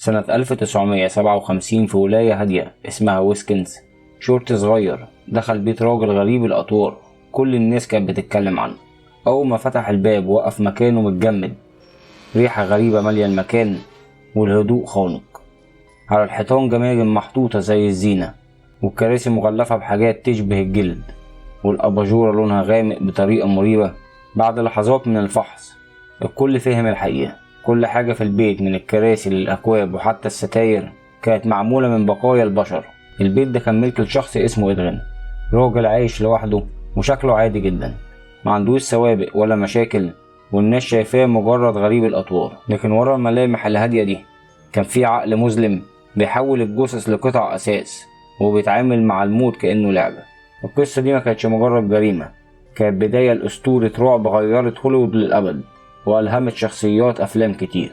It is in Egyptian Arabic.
سنة 1957 في ولاية هادية اسمها ويسكنز، شرطي صغير دخل بيت راجل غريب الأطوار كل الناس كانت بتتكلم عنه. أول ما فتح الباب وقف مكانه متجمد، ريحة غريبة مالية المكان والهدوء خانق. على الحيطان جماجم محطوطة زي الزينة، والكراسي مغلفة بحاجات تشبه الجلد، والأباجورة لونها غامق بطريقة مريبة. بعد لحظات من الفحص الكل فهم الحقيقة. كل حاجة في البيت من الكراسي للأكواب وحتى الستاير كانت معمولة من بقايا البشر. البيت ده كان ملك لشخص اسمه إدرين، راجل عايش لوحده وشكله عادي جدا، ما عندوش سوابق ولا مشاكل، والناس شايفاه مجرد غريب الأطوار. لكن ورا الملامح الهادية دي كان في عقل مظلم بيحول الجثث لقطع أساس، وبيتعامل مع الموت كأنه لعبة. القصة دي ما كانتش مجرد جريمة، كانت بداية لأسطورة رعب غيرت هوليوود للأبد وألهمت شخصيات أفلام كتير.